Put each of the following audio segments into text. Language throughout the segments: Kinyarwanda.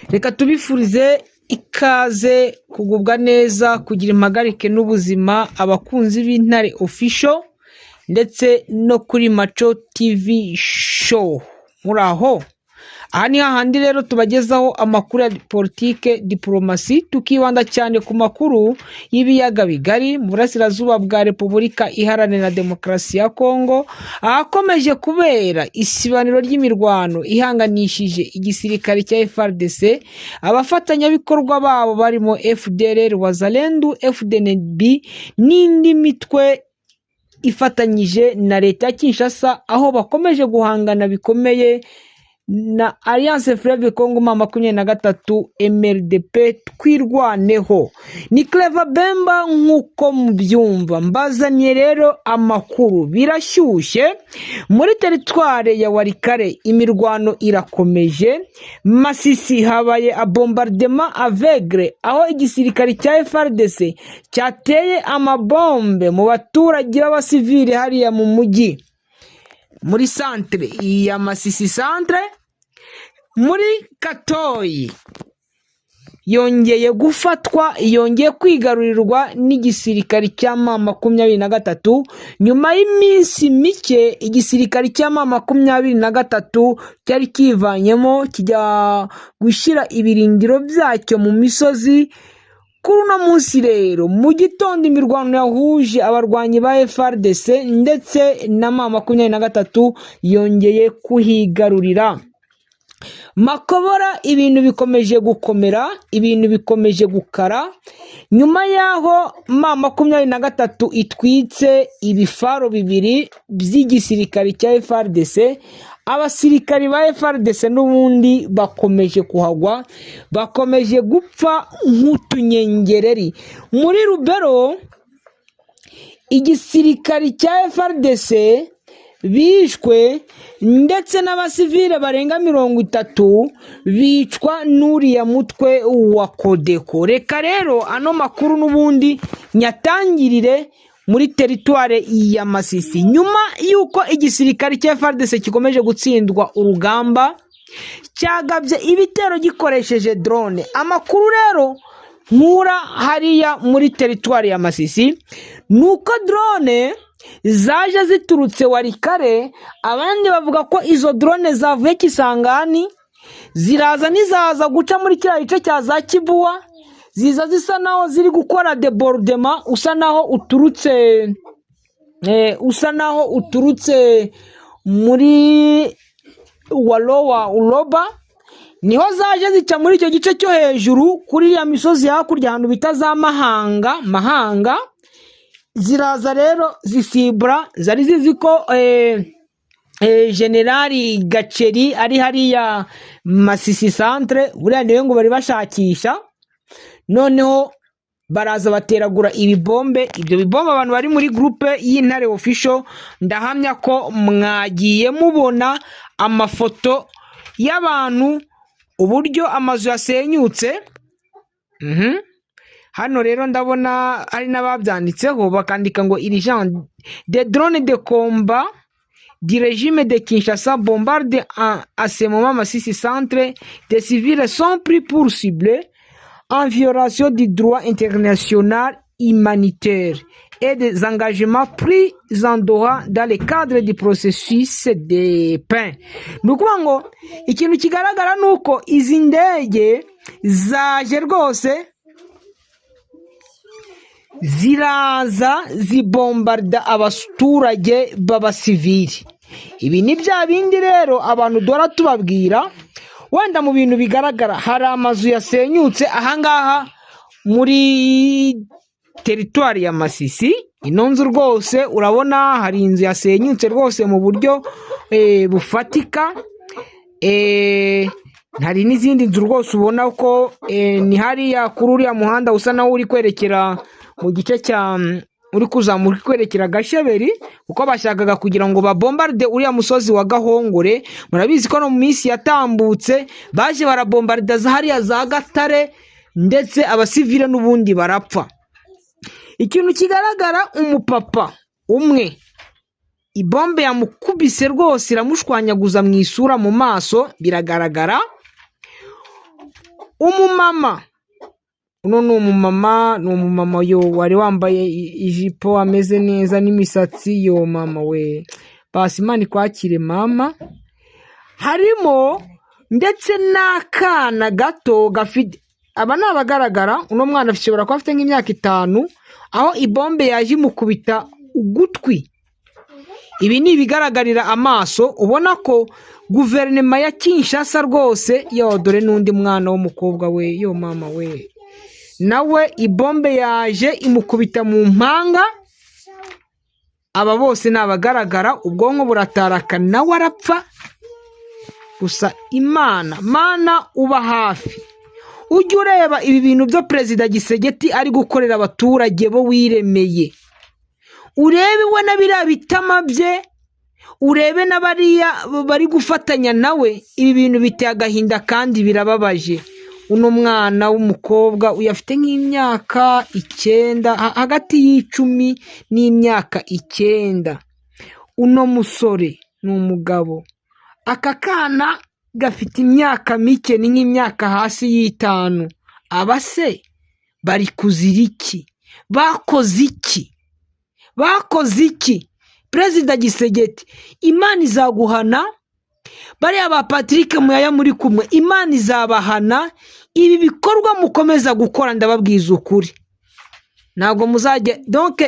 Reka tubifurize ikaze, kugubwa neza, kugira impagarike n'ubuzima, abakunzi b'Intare Official ndetse no kuri Maco TV Show. Muri aho, aha ni hahandi rero tubagezaho amakuru ya politike, diporomasi, tukibanda cyane ku makuru y'ibiyaga bigari mu burasirazuba bwa Repubulika Iharanira Demokarasi ya Kongo, ahakomeje kubera isibaniro ry'imirwano ihanganishije igisirikare cya FARDC, abafatanyabikorwa babo barimo FDLR, Wazalendo, FDNB n'indi mitwe ifatanyije na leta ya Kinshasa, aho bakomeje guhangana bikomeye na Alliance Fleuve Congo M23 MRDP Twirwaneho. Ni Clever Bemba nk'uko mubyumva, mbazaniye rero amakuru. Birashyushye muri teritware ya Walikale, imirwano irakomeje. Masisi habaye a bombardement aveugle, aho igisirikare cya FARDC cyateye amabombe mu baturage b'abasivili hariya mu mujyi, muri centre ya Masisi centre. Muri Katoyi yongeye gufatwa, yongeye kwigarurirwa n'igisirikare cya M23 nyuma y'iminsi mike igisirikare cya M23 cyari kivanyemo kijya gushyira ibirindiro byacyo mu misozi. Kuri uno munsi rero mu gitondo, imirwano yahuje abarwanyi ba FARDC ndetse na M23 yongeye kuhigarurira. Makobora ibintu bikomeje gukomera, ibintu bikomeje gukara nyuma y'aho M23 itwitse ibifaro bibiri by'igisirikare cya FARDC. Abasirikari ba FARDC n'ubundi bakomeje kuhagwa, bakomeje gupfa nk'utunyengereri. Muri Rubero igisirikari cya FARDC bishwe ndetse n'abasivile barenga 30 bicwa n'uriya mutwe wa Codeco. Reka rero ano makuru n'ubundi nyatangirire muri teritware ya Masisi, nyuma y'uko igisirikare cya FARDC gikomeje gutsindwa urugamba, cyagabye ibitero gikoresheje drone. Amakuru rero nkura hariya muri teritwari ya Masisi ni uko drone zaje ziturutse Walikale, abandi bavuga ko izo drone zavuye Kisangani, ziraza nizaza guca muri kiriya gice cya za Kibuwa, ziza zisa naho ziri gukora débordement, usa naho uturutse muri Walowa Uroba, niho zaje zica muri icyo gice cyo hejuru kuri iriya misozi hakurya, ahantu bita za Mahanga. Mahanga ziraza rero zisibura, zari zizi ko generali Gaceri ari hariya Masisi centre, buriya niwe ngo bari bashakisha. Noneho baraza bateragura ibibombe. Ibyo bibombe, abantu bari muri groupe y'Intare Official, ndahamya ko mwagiye mubona amafoto y'abantu, uburyo amazu yasenyutse. Hano rero ndabona hari n'ababyanditseho, bakandika ngo: "Urgent, des drones de combat du régime de Kinshasa bombardent à ce moment Masisi centre. Des civils sont pris pour cible en violation du droit international humanitaire et des engagements pris en Doha dans le cadre du processus de paix." Ni ukuvuga ngo ikintu kigaragara ni uko izi ndege zaje rwose, ziraza zibombarda abaturage b'abasivili. Ibi ni bya bindi rero abantu duhora tubabwira. Wenda mu bintu bigaragara, hari amazu yasenyutse ahangaha muri teritwari ya Masisi. Ino nzu rwose urabona hari inzu yasenyutse rwose mu buryo bufatika. Hari n'izindi nzu rwose ubona ko ni hariya kuri uriya muhanda usa naho uri kwerekera mu gice cya uri kuzamuka uri kwerekera Gasheberi, kuko bashakaga kugira ngo babombarde uriya musozi wa Gahongore. Murabizi ko no mu minsi yatambutse baje barabombarda za hariya za Gatare, ndetse abasivile n'ubundi barapfa. Ikintu kigaragara, umupapa umwe ibombe yamukubise rwose iramushwanyaguza mu isura, mu maso biragaragara. Umumama uno ni umumama, ni umumama yo wari wambaye ijipo, ameze neza n'imisatsi. Yo mama we, basi Imana ikwakire mama. Harimo ndetse n'akana gato gafite, aba ni abagaragara. Uno mwana ashobora kuba afite nk'imyaka 5, aho ibombe yaje imukubita ugutwi. Ibi ni ibigaragarira amaso, ubona ko guverinoma ya Kinshasa rwose. Yo, dore n'undi mwana w'umukobwa we, yo mama we, nawe ibombe yaje imukubita mu mpanga. Aba bose ni abagaragara, ubwonko burataraka, nawe arapfa. Gusa Imana, Mana uba hafi, ujye ureba ibi bintu byo Perezida Tshisekedi ari gukorera abaturage bo wiremeye, urebe we na biriya bitama bye, urebe na bariya bari gufatanya nawe. Ibi bintu biteye agahinda kandi birababaje. Uno mwana w'umukobwa uyu afite nk'imyaka 9, hagati y'10 n'imyaka 9. Uno musore ni umugabo. Aka kana gafite imyaka mike, ni nk'imyaka hasi y'5. Aba se bari kuzira iki? Bakoze iki? Bakoze iki? Perezida Tshisekedi, Imana izaguhana. Bariya ba Patrick Muyaya muri kumwe, Imana izabahana. Ibi bikorwa mukomeza gukora, ndababwiza ukuri, ntabwo muzajya donc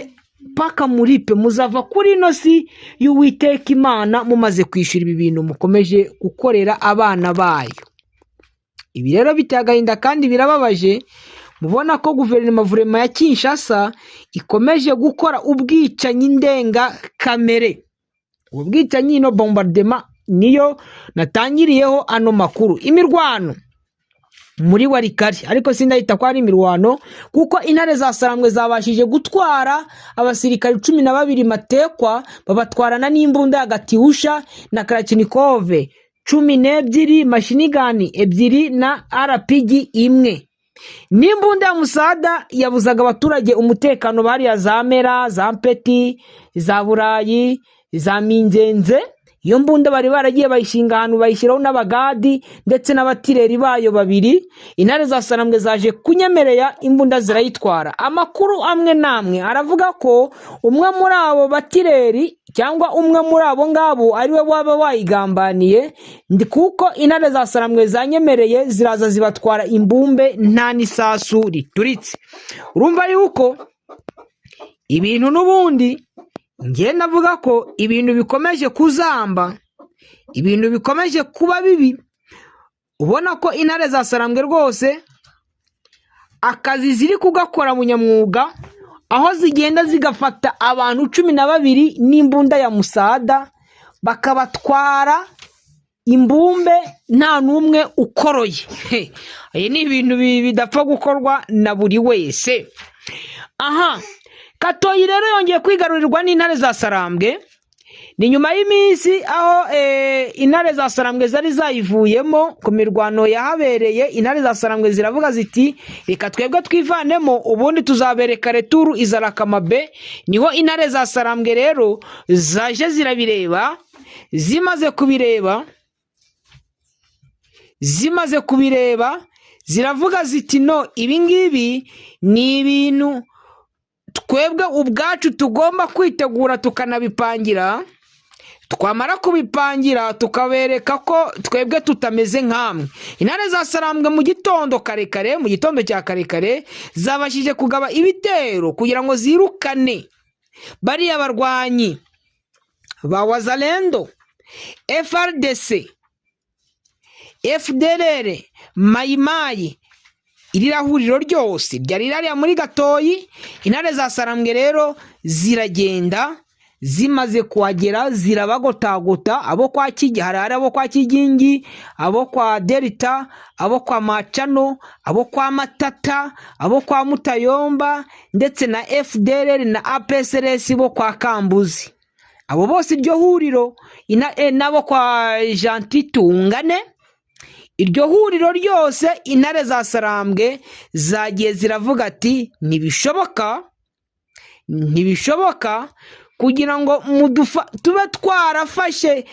paka muripe, muzava kuri ino si y'Uwiteka Imana mumaze kwishyura ibi bintu mukomeje gukorera abana bayo. Ibi rero biteye agahinda kandi birababaje. Mubona ko guverinoma vurema ya Kinshasa ikomeje gukora ubwicanyi ndengakamere. Ubu bwicanyi, ino bombardement niyo natangiriyeho ano makuru. Imirwano muri Walikale, ariko sindahita ko ari imirwano, kuko intare za Sarambwe zabashije gutwara abasirikari 12 matekwa, babatwarana n'imbunda ya Katyusha na Kalashnikov 12, machine gun 2 na RPG 1, n'imbunda ya musada yabuzaga abaturage umutekano bariya za Mera, za Mpeti, za Burayi, za Minzenze. Iyo mbunda bari baragiye bayishinga ahantu, bayishyiraho n'abagadi ndetse n'abatireri bayo babiri. Intare za Sarambwe zaje kunyemerera imbunda zirayitwara. Amakuru amwe n'amwe aravuga ko umwe muri abo batireri cyangwa umwe muri abo ngabo ariwe waba wayigambaniye, kuko intare za Sarambwe zanyemereye ziraza zibatwara imbumbe nta n'isasu rituritse. Urumva yuko ibintu n'ubundi njye navuga ko ibintu bikomeje kuzamba, ibintu bikomeje kuba bibi. Ubona ko intare za Sarambwe rwose akazi ziri kugakora munyamwuga, aho zigenda zigafata abantu 12 n'imbunda ya musada, bakabatwara imbumbe nta n'umwe ukoroye. Ibi ni ibintu bidapfa gukorwa na buri wese. Aha Katoyi rero yongeye kwigarurirwa n'intare za Sarambwe. Ni nyuma y'iminsi aho intare za Sarambwe zari zayivuyemo ku mirwano yahabereye. Intare za Sarambwe ziravuga ziti: "Reka twebwe twivanemo, ubundi tuzabereka retour izarakamabe." Niho intare za Sarambwe rero zaje zirabireba. Zimaze kubireba ziravuga ziti: "No, ibi ngibi ni ibintu twebwe ubwacu tugomba kwitegura tukanabipangira. Twamara kubipangira tukabereka ko twebwe tutameze nk'amwe." Intare za Sarambwe mu gitondo karekare, mu gitondo cya karekare, zabashije kugaba ibitero kugira ngo zirukane bariya barwanyi ba Wazalendo, FARDC, FDLR, Mayimayi. Iriya huriro ryose ryari ririya muri Gatoyi. Intare za Sarambwe rero ziragenda, zimaze kuhagera zirabagotagota. Abo kwa Kigi, hari abo kwa Kigingi, abo kwa Delta, abo kwa Macano, abo kwa Matata, abo kwa Mutayomba, ndetse na FDLR na APSLS bo kwa Kambuzi. Abo bose iryo huriro n'abo kwa Janti Tungane, iryo huriro ryose intare za Sarambwe zagiye ziravuga ati: "Ntibishoboka, ntibishoboka kugira ngo tube twarafashe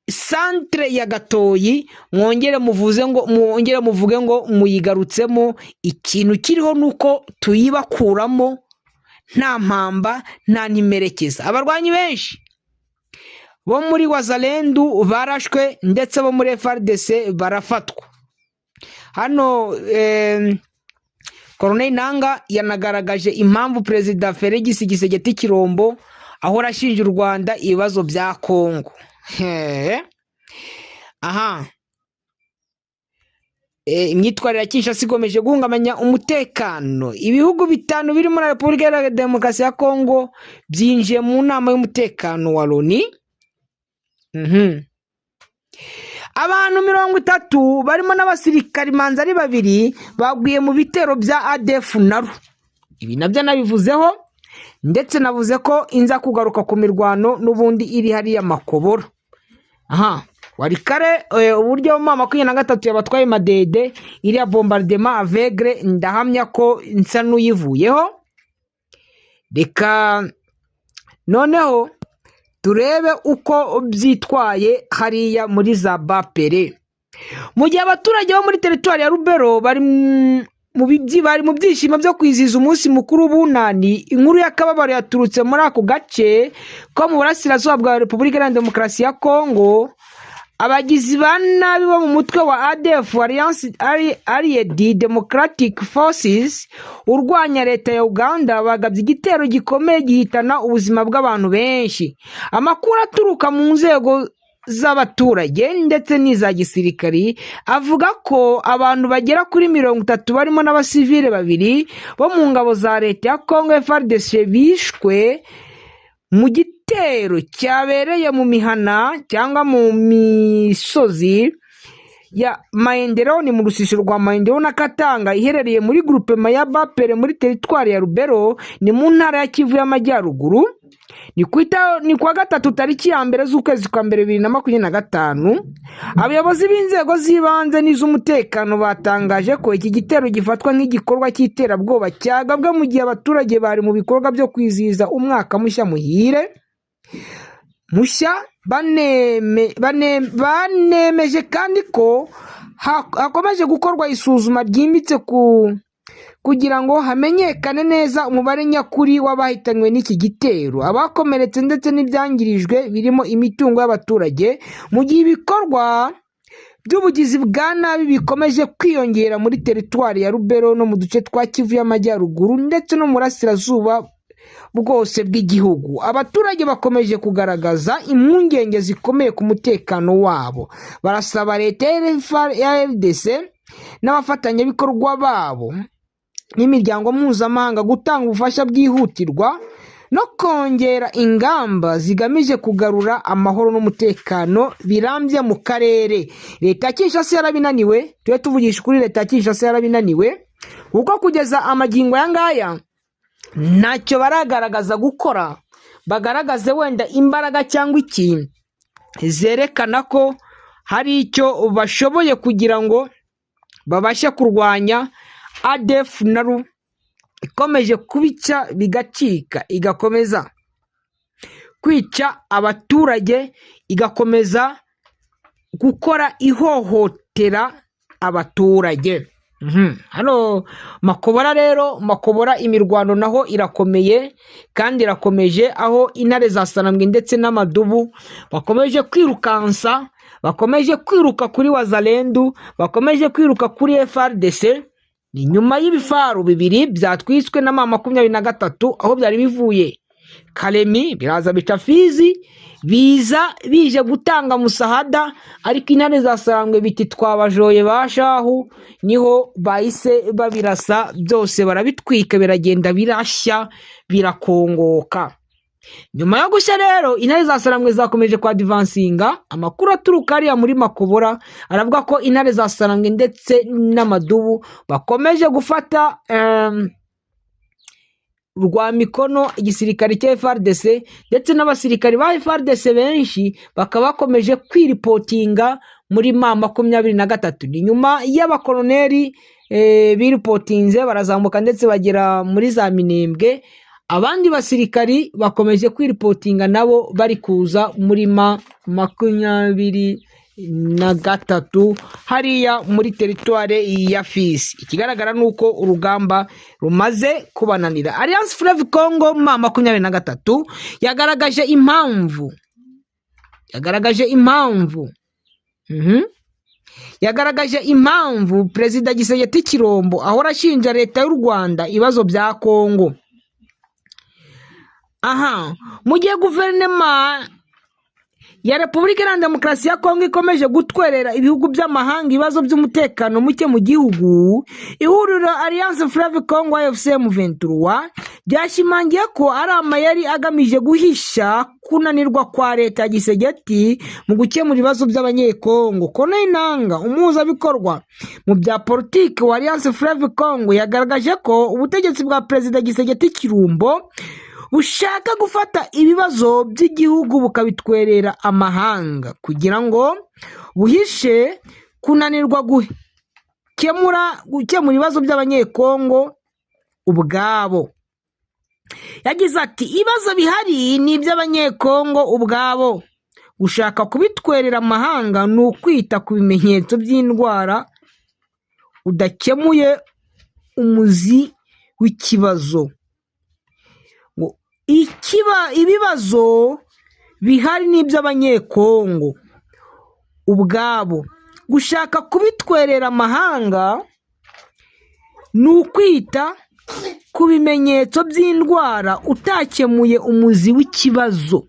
Centre ya Gatoyi, mwongere muvuze ngo, mwongere muvuge ngo muyigarutsemo. Ikintu kiriho ni uko tuyibakuramo nta mpamba, nta ntimerekeza. Abarwanyi benshi bo muri Wazalendu barashwe, ndetse bo muri FARDC barafatwa. Hano Corneille Nanga yanagaragaje impamvu Perezida Felix Tshisekedi Tshilombo ahora ashinja u Rwanda ibibazo bya Kongo. He. Aha imyitwarire ya Kinshasa ikomeje guhungabanya umutekano. Ibihugu 5 biri muri Repubulika Iharanira Demokarasi ya Kongo byinjiye mu nama y'umutekano wa Loni. Abantu 30 barimo n'abasirikari manza ari babiri baguye mu bitero bya ADF NALU. Ibi nabyo nabivuzeho, ndetse navuze ko inza kugaruka ku mirwano n'ubundi iri hariya Makobora. Aha Walikale, uburyo M23 yabatwaye Madede, iriya bombardement aveugle, ndahamya ko nsa n'uyivuyeho. Reka noneho turebe uko byitwaye hariya muri za Bapere. Mu gihe abaturage bo muri teritwari ya Rubero bari mu byishimo byo kwizihiza umunsi mukuru w'ubunani, inkuru y'akababaro yaturutse muri ako gace ko mu burasirazuba bwa Repubulika Iharanira Demokarasi ya Kongo. Abagizi ba nabi bo mu mutwe wa ADF, Alliance Allied Democratic Forces, urwanya leta ya Uganda, bagabye igitero gikomeye gihitana ubuzima bw'abantu benshi. Amakuru aturuka mu nzego z'abaturage ndetse n'iza gisirikari avuga ko abantu bagera kuri 30, barimo n'abasivile babiri bo mu ngabo za leta ya Congo FARDC, bishwe mu gitero cyabereye mu mihana cyangwa mu misozi ya Maendeleo, ni mu rusisiro rwa Maendeleo na Katanga, iherereye muri groupement ya Bapere muri teritwari ya Rubero, ni mu ntara ya Kivu y'Amajyaruguru. Ni kuwa gatatu, tariki ya 1 z'ukwezi kwa mbere 2025. Abayobozi b'inzego z'ibanze n'iz'umutekano batangaje ko iki gitero gifatwa nk'igikorwa cy'iterabwoba cyagabwe mu gihe abaturage bari mu bikorwa byo kwizihiza umwaka mushya muhire mushya. Banemeje kandi ko hakomeje gukorwa isuzuma ryimbitse kugira ngo hamenyekane neza umubare nyakuri w'abahitanywe n'iki gitero, abakomeretse ndetse n'ibyangirijwe birimo imitungo y'abaturage, mu gihe ibikorwa by'ubugizi bwa nabi bikomeje kwiyongera muri teritwari ya Rubero no mu duce twa Kivu y'Amajyaruguru ndetse no mu burasirazuba bwose bw'igihugu. Abaturage bakomeje kugaragaza impungenge zikomeye ku mutekano wabo, barasaba leta ya RDC n'abafatanyabikorwa babo n'imiryango mpuzamahanga gutanga ubufasha bwihutirwa no kongera ingamba zigamije kugarura amahoro n'umutekano birambye mu karere. Leta ya Kinshasa yarabinaniwe, tujye tuvugisha ukuri, leta ya Kinshasa yarabinaniwe, kuko kugeza amagingo aya ngaya ntacyo baragaragaza gukora, bagaragaze wenda imbaraga cyangwa ikintu zerekana ko hari icyo bashoboye kugira ngo babashe kurwanya ADF NALU ikomeje kubica bigacika, igakomeza kwica abaturage, igakomeza gukora ihohotera abaturage. Hano Makobora rero, Makobora imirwano naho irakomeye kandi irakomeje, aho intare za Sarambwe ndetse n'amadubu bakomeje kwirukansa, bakomeje kwiruka kuri Wazalendu, bakomeje kwiruka kuri FARDC. Ni nyuma y'ibifaru bibiri byatwitswe na M23, aho byari bivuye Kalemi biraza bica Fizi, biza bije gutanga musahada, ariko intare za Sarambwe biti twabajoye ba shahu, niho bahise babirasa byose barabitwika, biragenda birashya, birakongoka. Nyuma yo gushya rero, intare za Sarambwe zakomeje kwa advancinga. Amakuru aturuka hariya muri Makobora aravuga ko intare za Sarambwe ndetse n'amadubu bakomeje gufata rwa mikono igisirikare cya FARDC, ndetse n'abasirikari ba FARDC benshi bakaba bakomeje kwiripotinga muri M23. Ni nyuma y'abakoloneli biripotinze barazamuka ndetse bagera muri za Minembwe, abandi basirikari bakomeje kwiripotinga nabo bari kuza muri M. 23 hariya muri teritware ya Fizi. Ikigaragara ni uko urugamba rumaze kubananira. Alliance Fleuve Congo M23 yagaragaje impamvu, yagaragaje impamvu yagaragaje impamvu Perezida Tshisekedi Tshilombo ahora ashinja leta y'u Rwanda ibibazo bya Congo. Aha mu gihe guverinoma ya Repubulika Iharanira Demokarasi ya Kongo ikomeje gutwerera ibihugu by'amahanga ibibazo by'umutekano muke mu gihugu, ihuriro Alliance Fleuve Congo AFC M23 ryashimangiye ko ari amayeri agamije guhisha kunanirwa kwa leta ya Tshisekedi mu gukemura ibibazo by'Abanyekongo. Corneille Nanga, umuhuzabikorwa mu bya politiki wa Alliance Fleuve Congo, yagaragaje ko ubutegetsi bwa Perezida Tshisekedi Tshilombo bushaka gufata ibibazo by'igihugu bukabitwerera amahanga kugira ngo buhishe kunanirwa gukemura ibibazo by'Abanyekongo ubwabo. Yagize ati: "Ibibazo bihari ni iby'Abanyekongo ubwabo. Gushaka kubitwerera amahanga ni ukwita ku bimenyetso by'indwara udakemuye umuzi w'ikibazo." Ngo ibibazo bihari ni iby'Abanyekongo ubwabo. Gushaka kubitwerera amahanga ni ukwita ku bimenyetso by'indwara utakemuye umuzi w'ikibazo.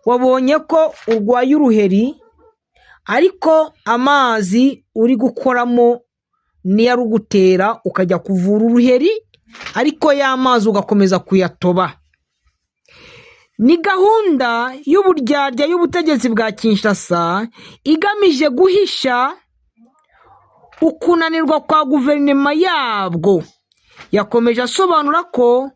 Wabonye ko urwaye uruheri, ariko amazi uri gukoramo niyo arugutera, ukajya kuvura uruheri, ariko ya mazi ugakomeza kuyatoba. Ni gahunda y'uburyarya y'ubutegetsi bwa Kinshasa igamije guhisha ukunanirwa kwa guverinoma yabwo. Yakomeje asobanura ko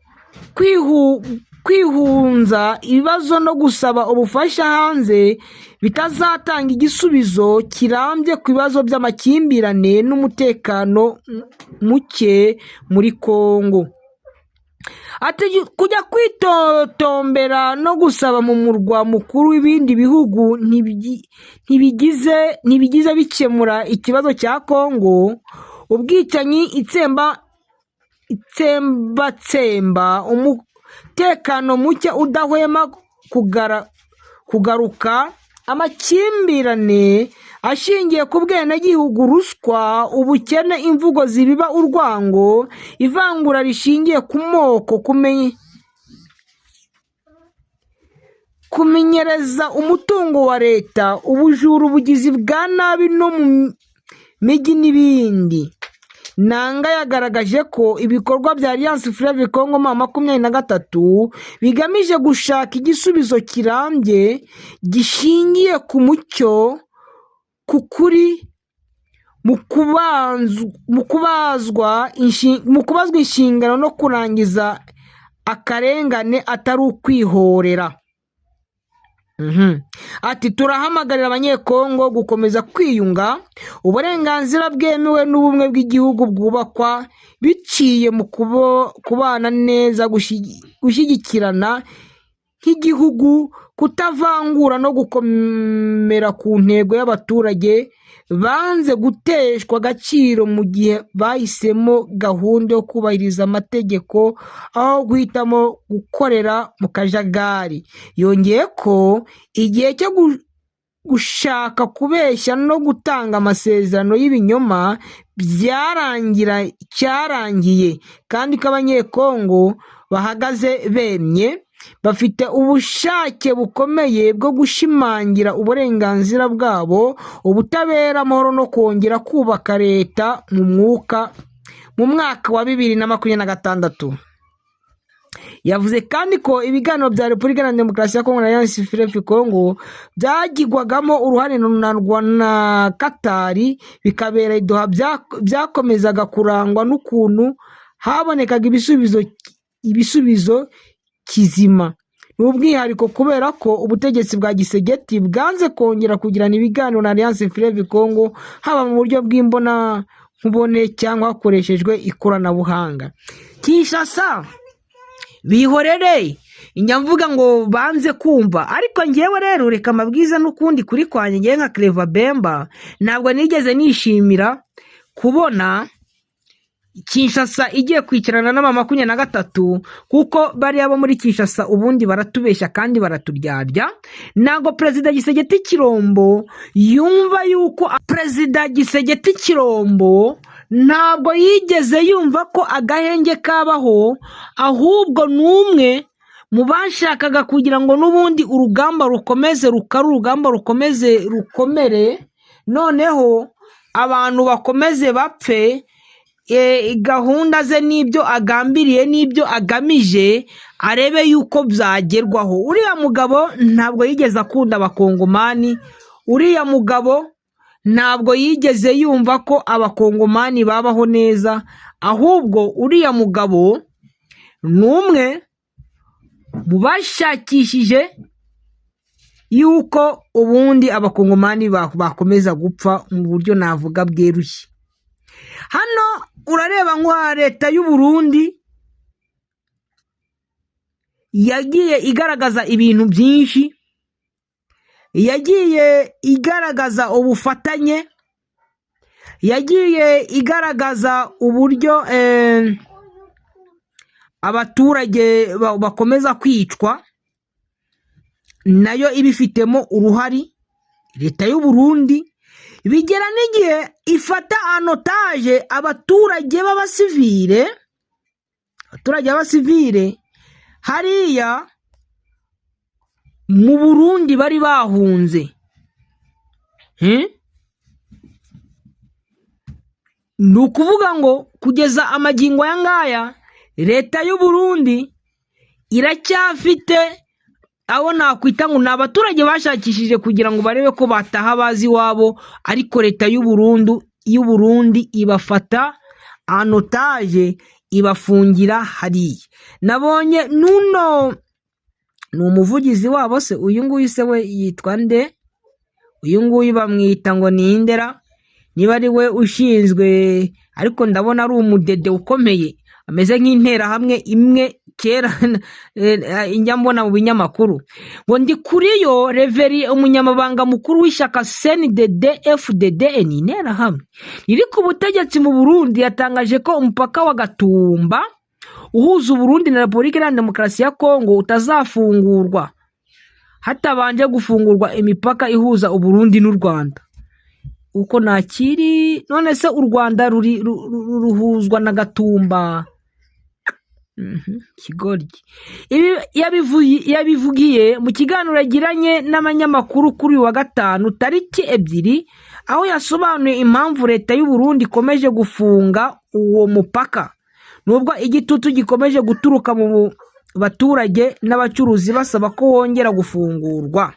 kwihunza ibibazo no gusaba ubufasha hanze bitazatanga igisubizo kirambye ku bibazo by'amakimbirane n'umutekano muke muri Kongo. Ati: "Kujya kwitotombera no gusaba mu murwa mukuru w'ibindi bihugu ntibigize bikemura ikibazo cya Kongo. Ubwicanyi, itsembatsemba, umutekano muke udahwema kugaruka, amakimbirane ashingiye ku bwenegihugu, ruswa, ubukene, imvugo zibiba urwango, ivangura rishingiye ku moko, kumenyereza umutungo wa leta, ubujura, ubugizi bwa nabi no mu mijyi n'ibindi." Nanga yagaragaje ko ibikorwa bya Alliance Fleuve Congo M23 bigamije gushaka igisubizo kirambye gishingiye ku mucyo, ku kuri, mu kubazwa inshingano no kurangiza akarengane, atari ukwihorera. Ati: "Turahamagarira Abanyekongo gukomeza kwiyunga. Uburenganzira bwemewe n'ubumwe bw'igihugu bwubakwa biciye mu kubana neza, gushyigikirana nk'igihugu, kutavangura no gukomera ku ntego y'abaturage banze guteshwa agaciro mu gihe bahisemo gahunda yo kubahiriza amategeko aho guhitamo gukorera mu kajagari." Yongeye ko igihe cyo gushaka kubeshya no gutanga amasezerano y'ibinyoma byarangira cyarangiye, kandi ko Abanyekongo bahagaze bemye, bafite ubushake bukomeye bwo gushimangira uburenganzira bwabo, ubutabera, amahoro no kongera kubaka leta mu mwaka wa 2026. Yavuze kandi ko ibiganiro bya Repubulika Iharanira Demokarasi ya Kongo na Alliance Fleuve Congo byagirwagamo uruhare na Katari, bikabera i Doha, byakomezaga kurangwa n'ukuntu habonekaga ibisubizo kizima. Ni ubwihariko kubera ko ubutegetsi bwa Tshisekedi bwanze kongera kugirana ibiganiro na Alliance Fleuve Congo, haba mu buryo bw'imbonankubone cyangwa hakoreshejwe ikoranabuhanga. Kinshasa bihorere. Njya mvuga ngo banze kumva, ariko ngewe rero reka amabwiza n'ukundi kuri kwanjye. Ngewe nka Clever Bemba ntabwo nigeze nishimira kubona Kinshasa igiye kwicarana n'aba 23, kuko bariya bo muri Kinshasa ubundi baratubeshya kandi baraturyarya. Ntabwo Perezida Tshisekedi Tshilombo yumva yuko, Perezida Tshisekedi Tshilombo ntabwo yigeze yumva ko agahenge kabaho, ahubwo ni umwe mu bashakaga kugira ngo n'ubundi urugamba rukomeze rukare, urugamba rukomeze rukomere, noneho abantu bakomeze bapfe. Gahunda ze n'ibyo agambiriye n'ibyo agamije arebe yuko byagerwaho. Uriya mugabo ntabwo yigeze akunda Abakongomani, uriya mugabo ntabwo yigeze yumva ko Abakongomani babaho neza, ahubwo uriya mugabo ni umwe mu bashakishije yuko ubundi Abakongomani bakomeza gupfa mu buryo navuga bweruye. Hano urareba nka leta y'u Burundi yagiye igaragaza ibintu byinshi, yagiye igaragaza ubufatanye, yagiye igaragaza uburyo abaturage bakomeza kwicwa, nayo ibifitemo uruhare. Leta y'u Burundi bigera n'igihe ifata en otage abaturage b'abasivile, abaturage b'abasivile hariya mu Burundi bari bahunze. Ni ukuvuga ngo kugeza amagingo aya ngaya leta y'u Burundi iracyafite abo nakwita ngo ni abaturage bashakishije kugira ngo barebe ko bataha bazi iwabo, ariko leta y'u Burundi ibafata en otage, ibafungira hariya. Nabonye nuno ni umuvugizi wabo se, uyu nguyu se we yitwa nde? Uyu nguyu bamwita ngo ni Indera, niba ari we ushinzwe, ariko ndabona ari umudede ukomeye, ameze nk'interahamwe imwe kera njya mbona mu binyamakuru. Ngo ndi kuri yo Révérien, umunyamabanga mukuru w'ishyaka CNDD FDD, ni interahamwe iri ku butegetsi mu Burundi, yatangaje ko umupaka wa Gatumba uhuza Uburundi na Repubulika Iharanira Demokarasi ya Kongo utazafungurwa hatabanje gufungurwa imipaka ihuza Uburundi n'u Rwanda. Uko nakiri none se, u Rwanda ruri ruhuzwa na Gatumba? Kigoryi. Ibi yabivugiye mu kiganiro yagiranye n'abanyamakuru kuri uyu wa gatanu tariki 2, aho yasobanuye impamvu leta y'u Burundi ikomeje gufunga uwo mupaka nubwo igitutu gikomeje guturuka mu baturage n'abacuruzi basaba ko wongera gufungurwa.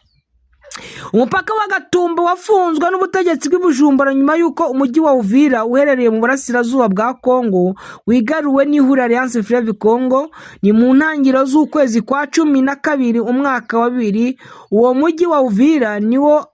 Umupaka wa Gatumba wafunzwe n'ubutegetsi bw'i Bujumbura nyuma y'uko umujyi wa Uvira uherereye mu burasirazuba bwa Kongo wigaruwe n'ihuriro Alliance Fleuve Congo. Ni mu ntangiriro z'ukwezi kwa 12 umwaka wa bibiri. Uwo mujyi wa Uvira niwo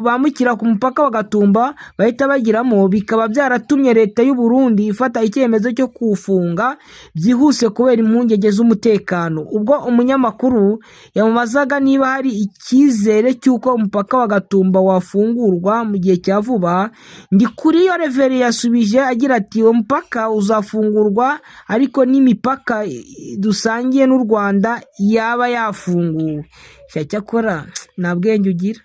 bambukira ku mupaka wa Gatumba bahita bagiramo, bikaba byaratumye leta y'u Burundi ifata icyemezo cyo kuwufunga byihuse kubera impungenge z'umutekano. Ubwo umunyamakuru yamubazaga niba hari icyizere cy'uko umupaka wa Gatumba wafungurwa mu gihe cya vuba, Ndikuriyo Révérien yasubije agira ati: "Uwo mupaka uzafungurwa, ariko n'imipaka dusangiye n'u Rwanda yaba yafunguwe." Cyakora nta bwenge ugira.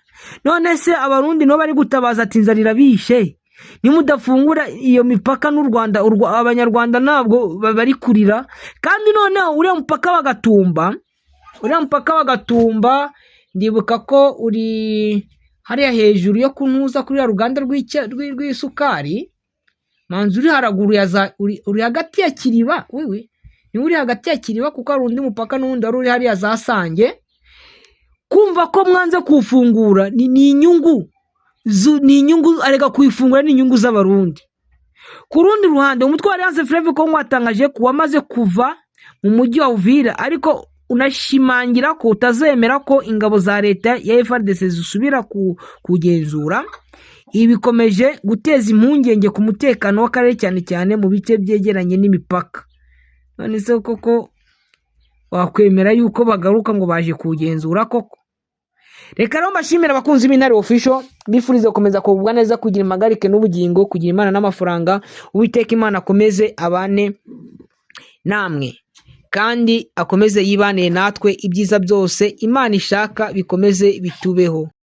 None se Abarundi nabo bari gutabaza ati inzara irabishe, nimudafungura iyo mipaka n'u Rwanda, Abanyarwanda ntabwo bari kurira? Kandi noneho uriya mupaka wa Gatumba, uriya mupaka wa Gatumba ndibuka ko uri hariya hejuru yo kunuza kuri uriya ruganda rw'isukari, manzi uri haraguru ya za, uri hagati ya Kiriba, wewe niwe uri hagati ya Kiriba, kuko hari undi mupaka n'undi wari uri hariya za Sange. Kumva ko mwanze kuwufungura ni inyungu ni inyungu, areka kuyifungura ni inyungu z'Abarundi. Ku rundi ruhande, umutwe wa Alliance Fleuve Congo watangaje ko wamaze kuva mu mujyi wa Uvira, ariko unashimangira ko utazemera ko ingabo za leta ya FARDC zisubira kugenzura. Ibi bikomeje guteza impungenge ku mutekano w'akarere, cyane cyane mu bice byegeranye n'imipaka. None se koko Wakwemera yuko bagaruka ngo baje kuwugenzura koko? Reka rero mbashimire, abakunzi b'Intare Official, bifuriza gukomeza kugubwa neza, kugira impagarike n'ubugingo, kugira Imana n'amafaranga. Uwiteka Imana akomeze abane namwe kandi akomeze yibanire natwe. Ibyiza byose Imana ishaka bikomeze bitubeho.